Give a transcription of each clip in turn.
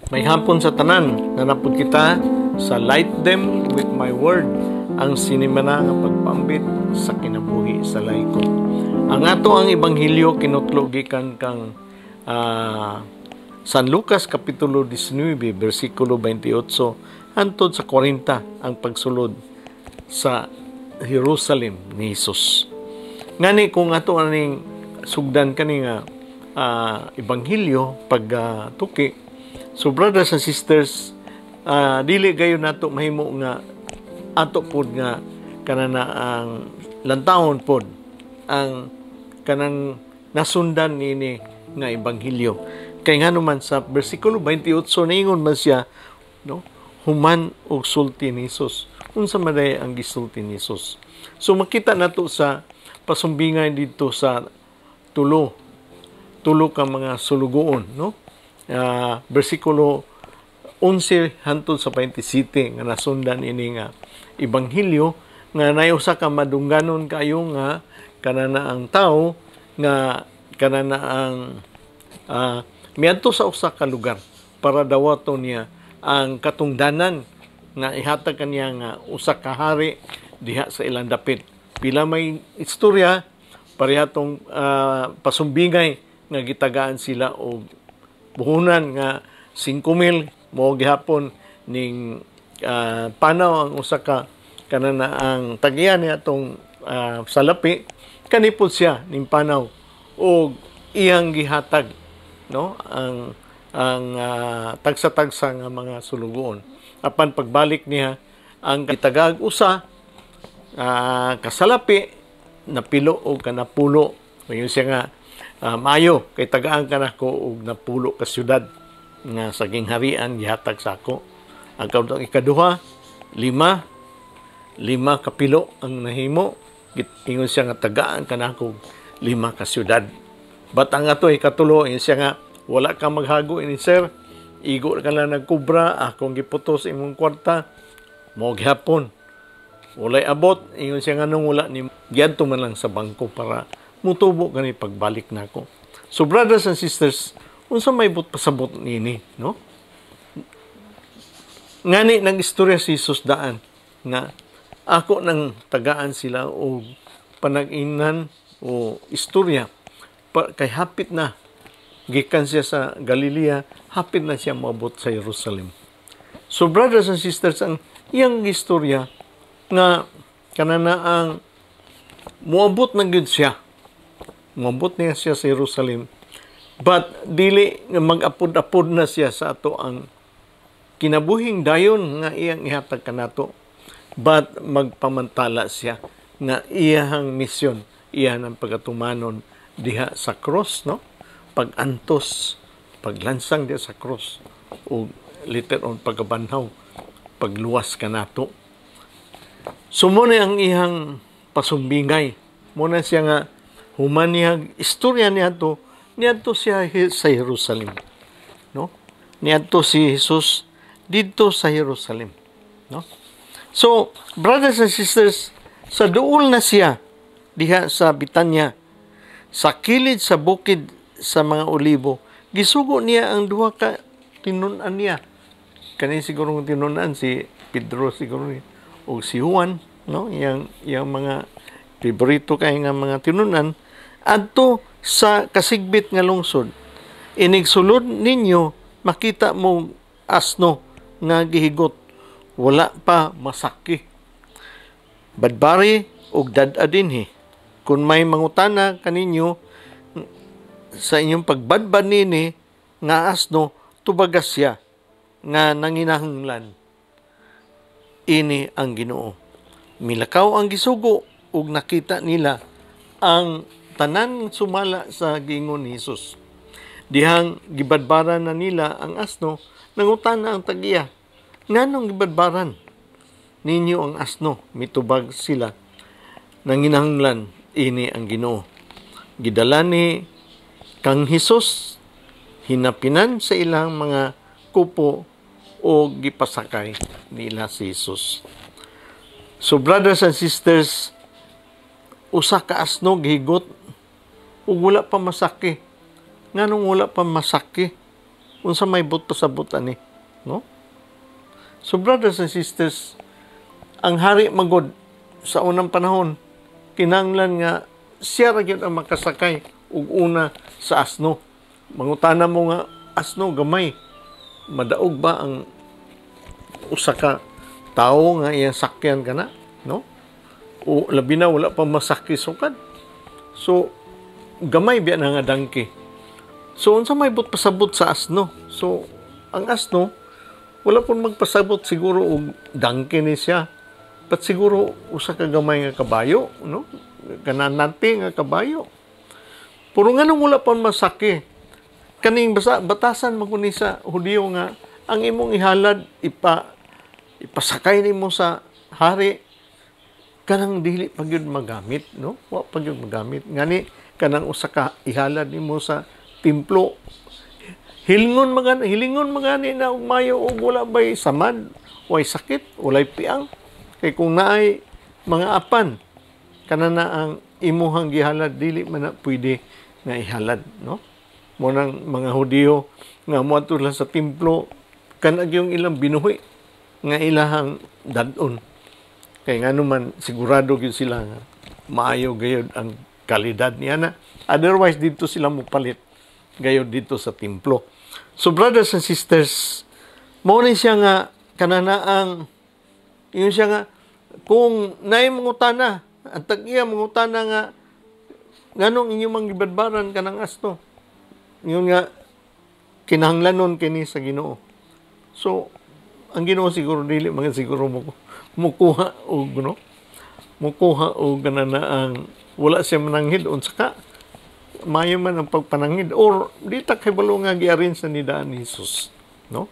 Maayong hapon sa tanan, naa na pud kita sa Light Them with My Word, ang sinimana nga pagpambit sa kinabuhi sa laiko. Ang ato ang ebanghelyo kinutlo gikan kang San Lucas kapitulo 19 bersikulo 28 hantod sa 40, ang pagsulod sa Jerusalem ni Jesus. Ngani kung ato aning sugdan kani nga ebanghelyo pag tuki. So brothers and sisters, dili gayon nato mahimo nga ato pod nga kanana ang lantawon pod ang kanang nasundan nini nga ebanghelyo. Kay ngano man sa bersikulo 28 niingon man siya, no, human og sulti ni Jesus. Unsa man ang gisulti ni Jesus? So makita nato sa pasumbingay dito sa tulo tulo ka mga sulugoon, no? Bersikulo 11 hantod sa 27 nga nasundan ini nga ebanghelyo nga naay usa ka madungganon kayo nga kanana ang tao nga kanana ang miadto sa usa ka lugar para dawaton niya ang katungdanan nga ihatag kaniya nga usa ka hari diha sa ilang dapit. Pila may istorya pareha tong pasumbingay nga gitagaan sila og puhunan nga 5,000 mo gihapon ning panaw ang usa ka kanana ang tagiya niya atong salapi kanipod siya ning panaw og iyang gihatag, no, ang tagsa-tagsa nga mga sulugoon. Apan pagbalik niya, ang gitagaag usa kasalapi napilo og kanapulo. Mayon siya nga, "Maayo kay tagaan ka nako og 10 ka syudad nga sa gingharian gihatag sa ako." Ang kaudang ikaduha, lima, lima kapilo ang nahimo. Ingon siya nga, "Tagaan ka nako 5 ka syudad." But ang ato ikatulo, ingon siya nga, "Wala ka maghago ini, sir. Igo ka lang nagkubra, akong giputos imong kwarta." Mo gihapon walay abot. Ingon siya nga, "Nung wala ni giadto man lang sa bangko para mutubo kani pagbalik nako." So brothers and sisters, unsa may but pasabot nini, no? Ngani nag-istorya si Jesus daan nga ako nang tagaan sila og panag-inan o istorya pa, kay hapit na gikan siya sa Galilea, hapit na siya moabot sa Jerusalem. So brothers and sisters, ang iyang istorya nga kanana ang moabot na gyud siya, moabot niya siya sa Jerusalem, but dili nga mag-apod-apod na siya sa ato ang kinabuhing dayon nga iyang ihatag kanato, but magpamantala siya nga iyahang misyon, iyang ang pagatumanon diha sa cross, no, pagantos, paglansang diha sa cross o later on pagkabanhaw, pagluwas kanato. So mo na ang iyang pasumbingay. Mo na siya nga human niya istorya niya to, niadto siya sa Jerusalem, no? Niadto si Jesus didto sa Jerusalem, no? So brothers and sisters, sa duol na siya diha sa Bitanya, sa kilid sa bukid sa mga Olibo, gisugo niya ang duha ka tinun-an niya. Kani siguro ng tinun-an si Pedro siguro ni o si Juan, no, iyang mga favorito kay nga mga tinun-an, adto sa kasigbit nga lungsod. "Inig sulod ninyo, makita mo asno nga gihigot, wala pa masaki. Badbari og dad-a dinhi. Kung may mangutana kaninyo sa inyong pagbadbad nini nga asno, tubaga siya nga nanginahanglan ini ang Ginoo." Milakaw ang gisugo ug nakita nila ang tanan sumala sa giingon ni Jesus. Dihang gibadbaran na nila ang asno, nangutana ang tag-iya, "Nganong gibadbaran ninyo ang asno?" Mitubag sila, "Nanginahanglan ini ang Ginoo." Gidala ni kang Hesus, hinapinan sa ilang mga kupo o gipasakay nila si Jesus. So brothers and sisters, usa ka asno gihigot ug wala pa masaki. Nganong wala pa masaki? Unsa may buot pasabot ani, no? So brothers and sisters, ang hari magod sa unang panahon kinahanglan nga siya ra gyud ang makasakay og una sa asno. Mangutana mo nga asno gamay, madaog ba ang usa ka tawo nga iyang sakyan kana, no? O labi na wala pa masaki sukad. So gamay biya na nga donkey. So unsa may buot pasabot sa asno? So ang asno wala pon magpasabot siguro og donkey ni siya. But siguro usa ka gamay nga kabayo, no? Kananati nga kabayo. Pero nganong wala pa masaki? Kaning basa, batasan man ni sa Hudiyo nga ang imong ihalad ipasakay nimo sa hari kanang dili pa gyud magamit, no? Wa pa gyud magamit. Ngani kanang usa ka ihalad nimo sa templo, hilingon magani, hilingon magani na og mayo og wala bay samad, way sakit, walay piang. Kay kung naay mga apan, kana na ang imuhang gihalad, dili man na pwede nga ihalad, no? Mo nang mga Hudiyo nga moadto lang sa templo, kanag yung ilang binuhi nga ilahang dad-on. Kay ngano man sigurado gyud sila nga maayo gayud ang kalidad niya na. Otherwise dito sila mopalit gayud dito sa templo. So brothers and sisters, mao ni siya nga kananaang yun siya nga kung naay mangutana, ang tag-iya mangutana nga nganong inyong manggibadbaran kanang asno. Yun nga kinahanglanon kini sa Ginoo. So ang Ginoo siguro dili man siguro mo mukuha og, no, mukuha og kananaang wala siya mananghid, unsa ka maayo man ang pagpananghid or di ta kahibalo nga gi-arrange na ni daan ni Jesus, no?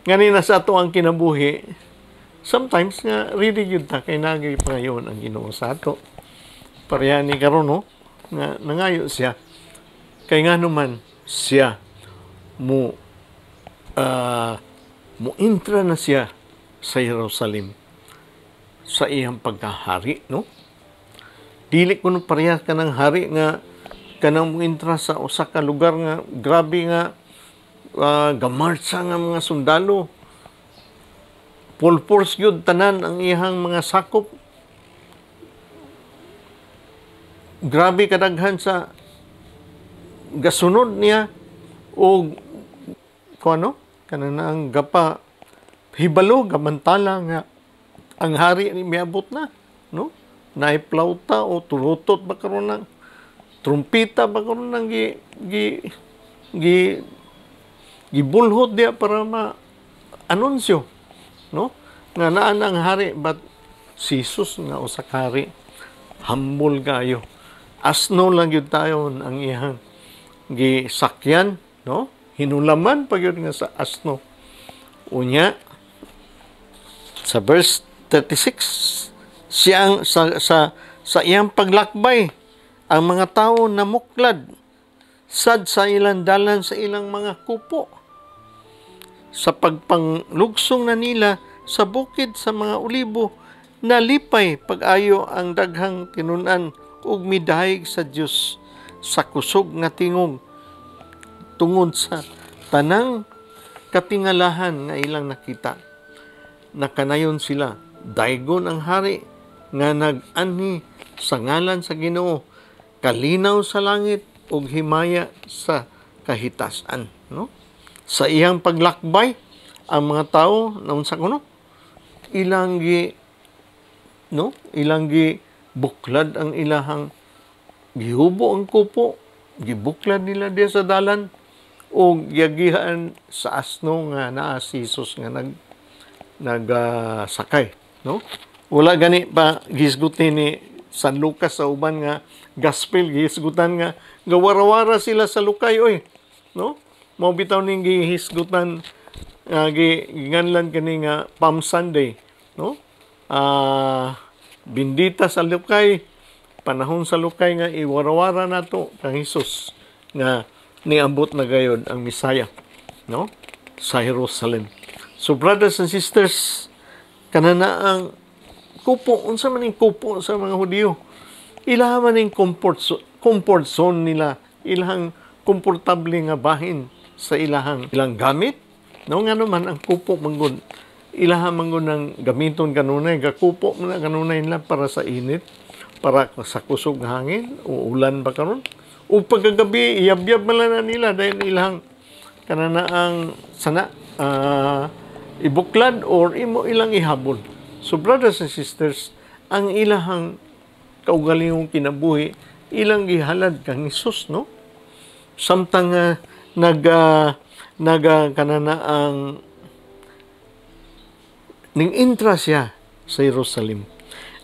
Ngani na sa ato ang kinabuhi sometimes nga ready gyud ta kay nagay pangayon ang Ginoo sa ato. Pareha ni karon, no, nga nangayo siya kay ngano man siya mo intra na siya sa Jerusalem sa iyang pagkahari, no? Dili kuno parehas kanang hari nga kanang mo-intra sa usa ka lugar nga grabe nga gamartsa nga mga sundalo, full force gyud tanan ang iyang mga sakop, grabe kadaghan sa gasunod niya og kuno kanang ang gapa hibalo gamantala nga ang hari ni miabot na, no? Naay plauta o tulutot ba karon ng trumpita ba karon nang gi gi gi gibulhot diya para ma anunsyo, no, nga naan ang hari. But si Jesus nga usa ka hari, humble kayo, asno lang gyud tayo ang iyang gisakyan, no? Hinulaman pa gyud nga sa asno. Unya sa verse 36, siyang sa iyang paglakbay, ang mga tao namuklad sad sa ilang dalan sa ilang mga kupo. Sa pagpanglugsong na nila sa bukid sa mga Olibo, nalipay pag-ayo ang daghang tinun-an ug midahig sa Dios sa kusog nga tingog tungod sa tanang katingalahan nga ilang nakita. Nakanayon sila, "Daygon ang hari nga nag-anhi sa ngalan sa Ginoo, kalinaw sa langit ug himaya sa kahitasan," no? Sa iyang paglakbay, ang mga tao naunsa kuno ilang gi, no, ilang gi buklad ang ilahang gihubo ang kupo, gibuklad nila diya sa dalan o giyagihan sa asno nga naa si Jesus nga nagsakay, no? Wala gani pa gisgutin ni San Lucas. Sa uban nga gospel gihisgutan nga gawarawara sila sa lukay oy, no? Mao bitaw ning gihisgutan gi ginganlan kini nga Palm Sunday, no? Bindita sa lukay, panahon sa lukay nga iwarawara nato kang Hesus nga niabot na gayod ang Mesaya, no, sa Jerusalem. So brothers and sisters, kanana ang kupo, unsa man ning kupo sa mga Hudiyo? Ilaha man ning comfort zone nila, ilang komportable nga bahin. sa ilahang ilang gamit, no? Nga naman ang kupo manggod, ilaha manggod ng gamiton kanunay, gakupo man na kanunay nila para sa init, para sa kusog nga hangin o ulan ba karon, o pagkagabi iyabyab man lang na nila dahil ilang kanana ang sana ibuklad or imo ilang ihabol. So brothers and sisters, ang ilahang kaugalingong kinabuhi ilang gihalad kang Hesus, no? Samtang naga kanana ang ning intra siya sa Jerusalem,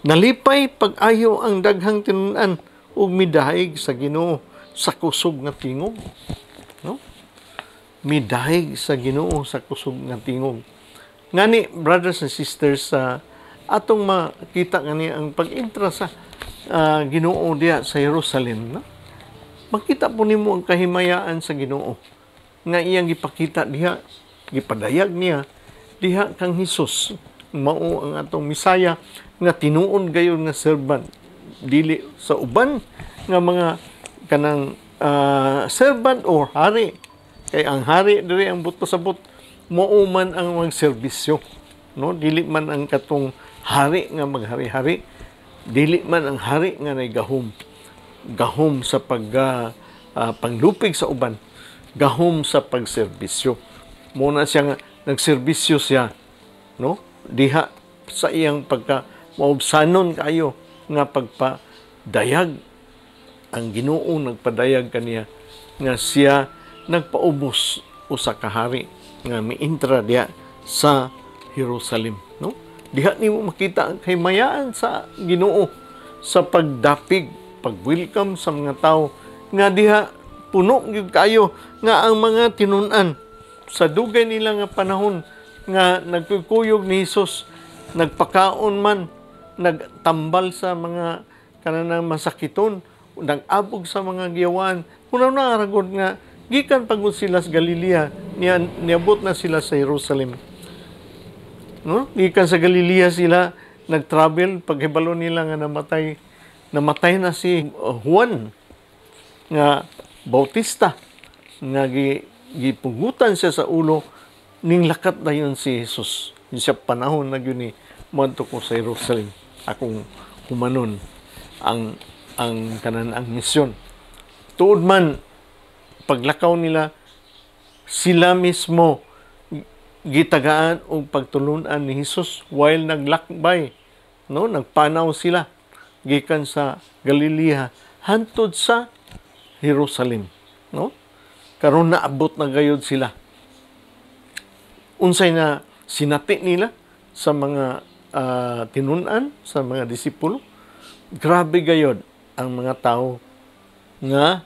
nalipay pag-ayo ang daghang tinun-an ug midahig sa Ginoo sa kusog nga tingog, no? Midahig sa Ginoo sa kusog nga tingog. Ngani, brothers and sisters, sa atong makita ngani ang pag-intra sa Ginoo diha sa Jerusalem, no? Makita po nimo ang kahimayaan sa Ginoo nga iyang gipakita diha, gipadayag niya diha kang Hesus. Mao ang atong Misaya nga tinuod gayon nga servant, dili sa uban nga mga kanang servant or hari, kay ang hari diri ang buot pasabot mao man ang magserbisyo, no? Dili man ang katong hari nga maghari-hari, dili man ang hari nga nay gahom, gahom sa pag panglupig sa uban, gahom sa pagserbisyo. Mao na siya nga nagserbisyo siya, no, diha sa iyang pagka maubsanon kayo nga pagpadayag. Ang Ginoo nagpadayag kaniya nga siya nagpaubos usa ka hari nga miintra diha sa Jerusalem, no? Diha nimo makita ang kahimayaan sa Ginoo sa pagdapig, pag-welcome sa mga tao nga diha puno gyud kayo nga ang mga tinun-an sa dugay nila nga panahon nga nagkukuyog ni Hesus, nagpakaon man, nagtambal sa mga kananang masakiton, nag-abog sa mga giyawan. Kunaw na ragod nga gikan pagod sila sa Galilea, niya niabot na sila sa Jerusalem, no? Gikan sa Galilea sila nagtravel paghibalo nila nga namatay namatay na si Juan nga Bautista nga gipugutan siya sa ulo, ning lakat na yun si Jesus. Yun siya panahon na yun ni moadto ko sa Jerusalem akong humanon ang kanan ang misyon. Tuod man paglakaw nila, sila mismo gitagaan og pagtulunan ni Hesus while naglakbay, no? Nagpanaw sila gikan sa Galilea hantod sa Jerusalem, no? Karon naabot na gayud sila. Unsay na sinati nila sa mga tinun-an, sa mga disipulo? Grabe gayod ang mga tao nga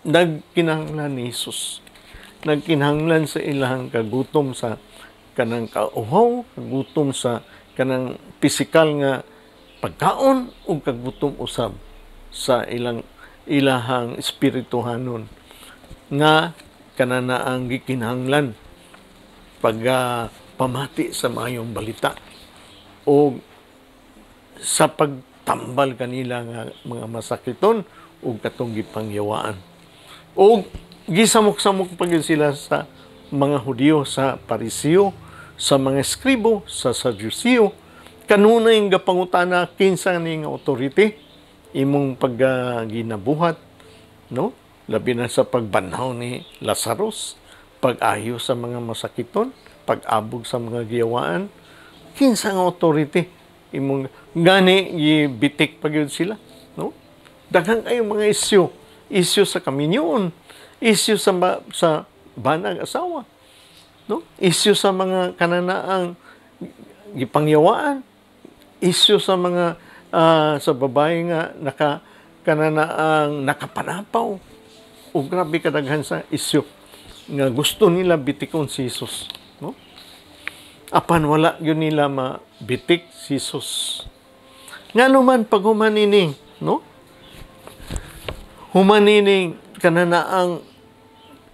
nagkinahanglan ni Hesus, nagkinahanglan sa ilang kagutom sa kanang kauhaw, kagutom sa kanang pisikal nga pagkaon ug kagutom usab sa ilang ilahang espirituhanon nga kanana ang gikinahanglan pag pamati sa maayong balita o sa pagtambal kanila nga mga masakiton ug katong gipangyawaan. O gisamok-samok pa gyud sila sa mga Hudiyo, sa Pariseo, sa mga eskribo, sa Saduceo. Kanunay nga pangutana, kinsa ni nga authority imong pag ginabuhat, no? Labi na sa pagbanhaw ni Lazarus, pag-ayo sa mga masakiton, pag-abog sa mga giyawaan, kinsa nga authority imong? Gani gibitik pa gyud sila, no? Daghan kayo mga isyu, isyu sa kaminyoon, isyu sa banag asawa, no? Isyu sa mga kananaang gipangyawaan, isyu sa mga sa babae nga naka kananaang nakapanapaw. O grabe kadaghan sa isyu nga gusto nila bitikon si Jesus, no? Apan wala gyud nila mabitik si Jesus. Ngano man pag humanining, no? Humanining kananaang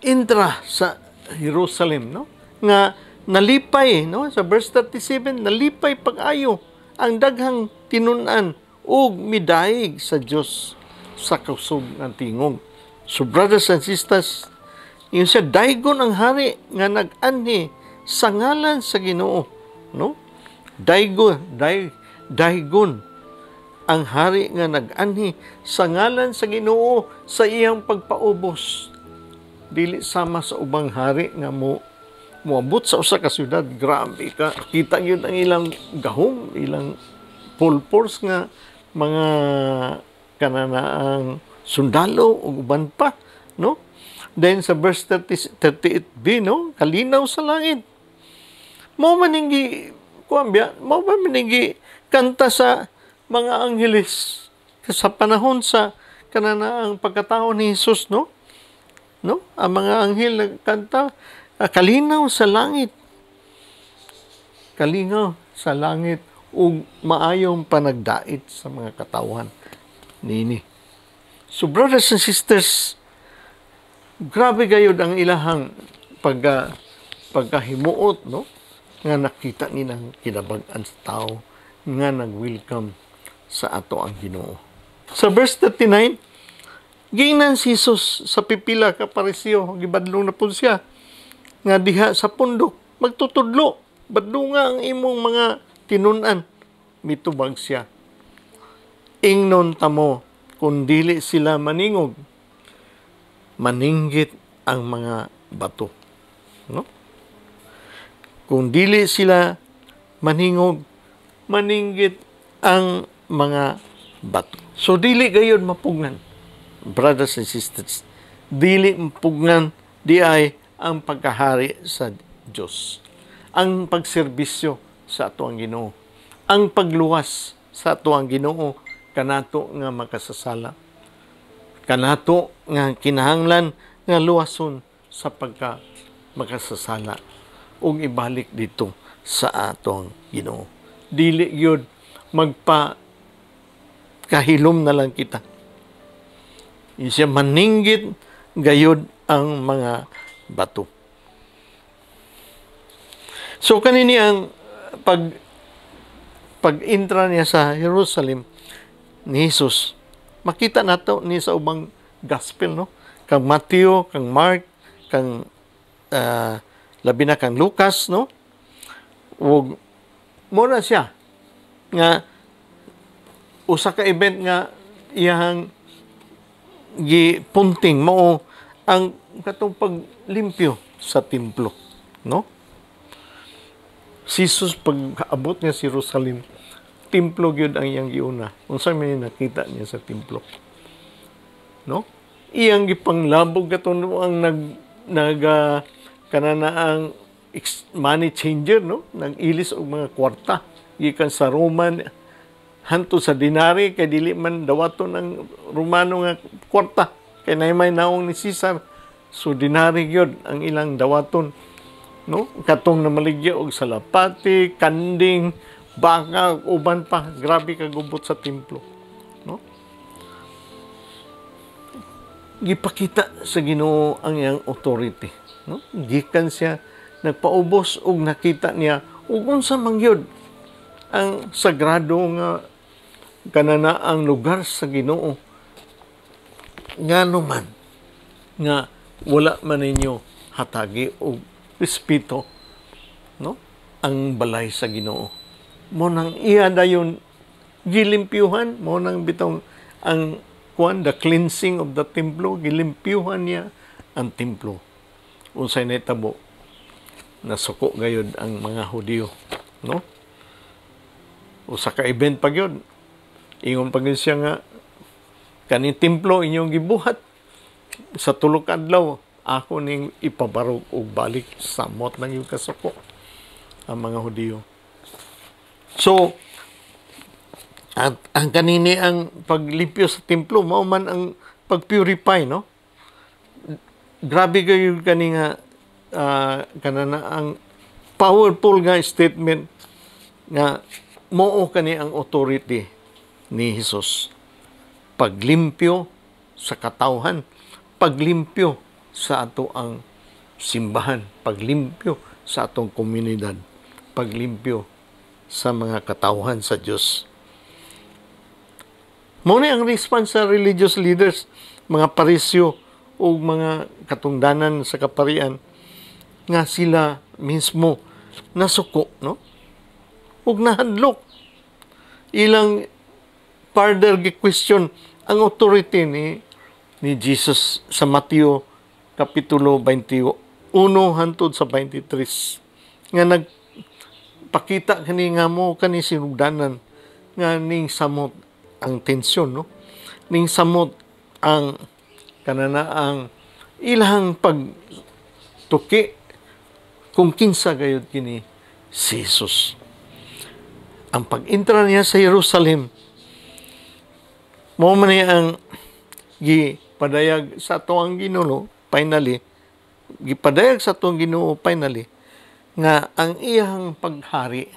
intra sa Jerusalem, no? Nga nalipay, no? Sa verse 37, nalipay pag-ayo ang daghang tinun-an ug midayig sa Dios sa kusog ng tingog. So brothers and sisters, Ingon siya, "Daygon ang hari nga nag-anhi sa ngalan sa Ginoo," no? Daygon ang hari nga nag-anhi sa ngalan sa Ginoo sa iyang pagpaubos. Dili sama sa ubang hari nga mo moabot sa usa ka syudad, grabe ka. Kita gyud ang ilang gahom, ilang full force nga mga kananaang sundalo ug uban pa, no? Then sa verse 30, 38b, no? Kalinaw sa langit. Mao man ning kuan biya, mao ba man ning kanta sa mga angheles sa panahon sa kananaang pagkatao ni Jesus, no? No? Ang mga anghel nagkanta, kalinaw sa langit. Kalinaw sa langit ug maayong panagdait sa mga katawhan nini. So brothers and sisters, grabe gayud ang ilahang pagkahimuot, no? Nga nakita nilang kinabag-an sa tao nga nag-welcome sa ato ang Ginoo. Sa verse 39, giingnan si Jesus sa pipila ka Pariseo, gibadlong na pud siya nga diha sa pundok magtutudlo, "Badlonga ang imong mga tinun-an." Mitubag siya, "Ingnon tamo, kung dili sila maningog, maninggit ang mga bato." No? Kung dili sila maningog, maninggit ang mga bato. So dili gayud mapugnan, brothers and sisters. Dili mapugnan di ay ang pagkahari sa Dios. Ang pagserbisyo sa ato ang Ginoo. Ang pagluwas sa ato ang Ginoo kanato nga makasasala. Kanato nga kinahanglan nga luwason sa pagka makasasala ug ibalik dito sa atong Ginoo. Dili gyud magpa kahilom na lang kita. Siya, maninggit gayud ang mga bato. So kanini ang pag-intra niya sa Jerusalem ni Jesus, makita nato ni sa ubang gospel, no? Kang Matthew, kang Mark, kang labi na kang Lucas, no? Ug mo na siya nga usa ka event nga iyang gipunting mao ang katong paglimpyo sa templo, no? Si Jesus, pag abot niya sa Jerusalem, templo gyud ang iyang giuna. Unsa may nakita niya sa templo, no? Iyang gipanglabog katong ang nag nag kanana ang money changer, no? Nag-ilis og mga kwarta gikan sa Roman hanto sa dinari, kay dili man dawaton ang Romano nga kwarta kay naay may naong ni Caesar. So dinari gyud ang ilang dawaton, no? Katong namaligya og salapati, kanding, baka, uban pa, grabe ka gubot sa templo, no? Gipakita sa Ginoo ang iyang authority, no? Gikan siya nagpaubos og nakita niya ug unsa man gyud ang sagrado nga kanana ang lugar sa Ginoo. Ngano man nga wala man ninyo hatagi og respeto, no, ang balay sa Ginoo? Mo nang iya dayon gilimpyuhan, mo nang bitong ang kuan, the cleansing of the templo, gilimpyuhan niya ang templo. Unsay nahitabo? Nasuko gayud ang mga Hudiyo, no? Usa ka event pa gyud, ingon pa gyud siya nga kaning templo inyong gibuhat sa 3 ka adlaw, ako ning ipabarog og balik. Samot nang yung kasuko ang mga Hudiyo. So at ang kanini ang paglimpyo sa templo, mao man ang pag-purify, no? Grabe kayo kani nga kanana ang powerful nga statement nga moo kani ang authority ni Jesus. Paglimpyo sa katawhan, paglimpyo sa ato ang simbahan, paglimpyo sa atong komunidad, paglimpyo sa mga katawhan sa Dios. Mao ni ang response sa religious leaders, mga Pariseo ug mga katungdanan sa kaparian nga sila mismo nasuko, no, ug nahadlok. Ilang further gi-question ang authority ni Jesus sa Mateo kapitulo 21 hantod sa 23, nga nagpakita kani nga mo kani sinugdanan nga ning samot ang tensyon, no, ning samot ang kanana ang ilang pagtuki kung kinsa gayud kini si Jesus. Ang pag-intra niya sa Jerusalem, mao man ni ang gipadayag sa ato ang Ginoo finally, gipadayag sa atong Ginoo finally nga ang iyang paghari,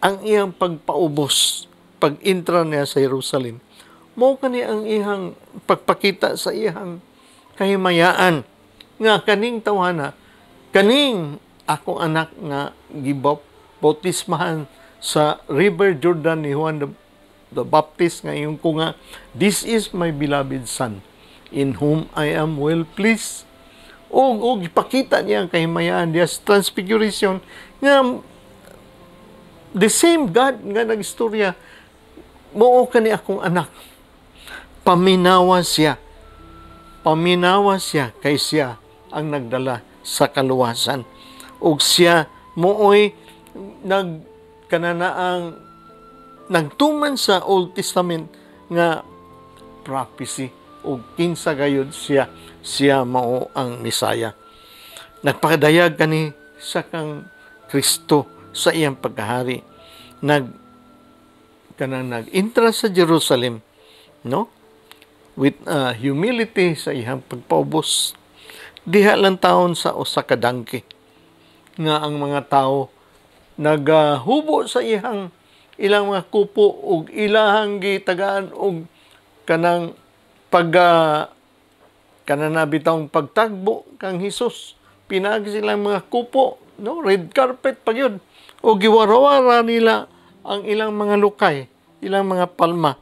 ang iyang pagpaubos, pag-intra niya sa Jerusalem, mao kani ang iyang pagpakita sa iyang kahimayaan nga kaning tawhana, kaning akong anak nga gibautismahan sa River Jordan ni Juan the Baptist, nga ingon ko nga, "This is my beloved Son in whom I am well pleased." Og ipakita niya ang kahimayaan diya sa transfiguration nga the same God nga nagistorya, "Mao kani akong anak, paminawa siya, paminawa siya, kay siya ang nagdala sa kaluwasan." Ug siya mooy nag kanana ang nagtuman sa Old Testament nga prophecy. Ug kinsa gayud siya? Siya mao ang Mesaya. Nagpakadayag kani sa kang Kristo sa iyang pagkahari. Nag kanang nag-intra sa Jerusalem, no, with humility sa iyang pagpaubos diha lang taon sa usa ka donkey, nga ang mga tao nagahubo sa iyang ilang mga kupo ug ilahang gitagaan og kanang pag kanana bitawng pagtagbo kang Hesus pinaagi silang mga kupo, no, red carpet pa gyud, o giwarawara nila ang ilang mga lukay, ilang mga palma,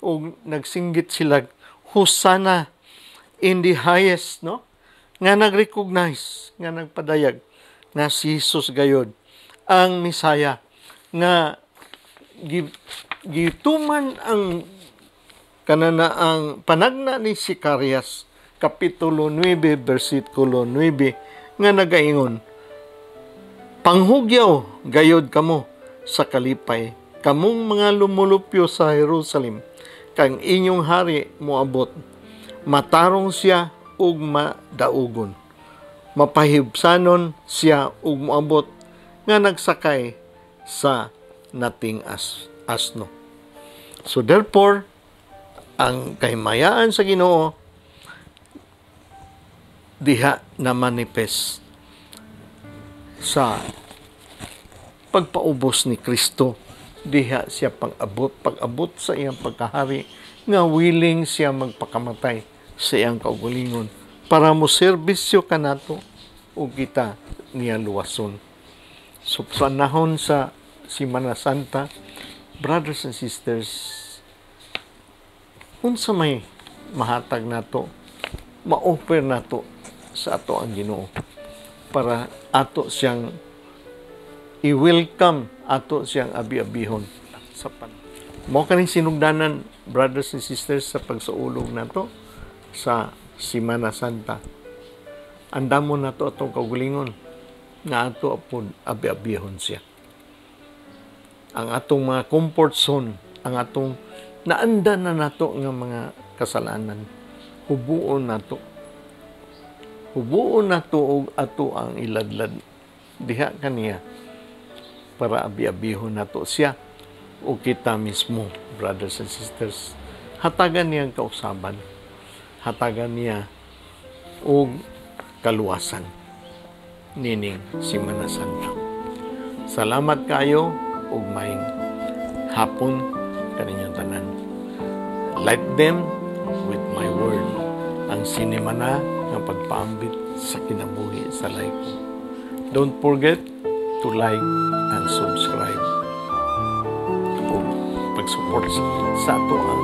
ug nagsinggit sila, "Hosana in the highest," no, nga nag-recognize, nga nagpadayag nga si Jesus gayod ang Misaya nga gituman ang kanana ang panagna ni Zacarias kapitulo 9 bersikulo 9 nga nagaingon, "Panghugyaw gayod kamo sa kalipay, kamong mga lumulupyo sa Jerusalem, kang inyong hari moabot, matarong siya ug madaugon, mapahibsanon siya ug moabot nga nagsakay sa nating asno." So therefore, ang kahimayaan sa Ginoo diha na manifest sa pagpaubos ni Kristo diha siya pag-abot pag-abot sa iyang pagkahari, nga willing siya magpakamatay sa iyang kaugalingon para mo serbisyo kanato ug kita niya luwason. So panahon sa Simana Santa, brothers and sisters, unsa may mahatag nato, ma-offer nato sa ato ang Ginoo para ato siyang i-welcome, ato siyang abi-abihon sa pan. Mao kaning sinugdanan, brothers and sisters, sa pagsaulog nato sa Simana Santa. Andamon nato atong kaugalingon nga ato apod abi-abihon siya. Ang atong mga comfort zone, ang atong naanda na nato nga mga kasalanan, hubuon nato. Hubuon nato og ato ang iladlad diha kaniya para abi-abihon nato siya o kita mismo, brothers and sisters. Hatagan niya ang kausaban. Hatagan niya og kaluwasan nining Simana Santa. Salamat kayo ug maayong hapon kaninyong tanan. Light them with my word. Ang sinimana ng pagpaambit sa kinabuhi sa layko. Don't forget to like and subscribe. O pag-support sa ato ang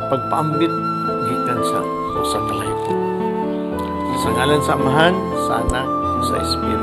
pagpaambit gikan sa usa ka layop. Sa ngalan sa Amahan, sa Anak, sa Espiritu.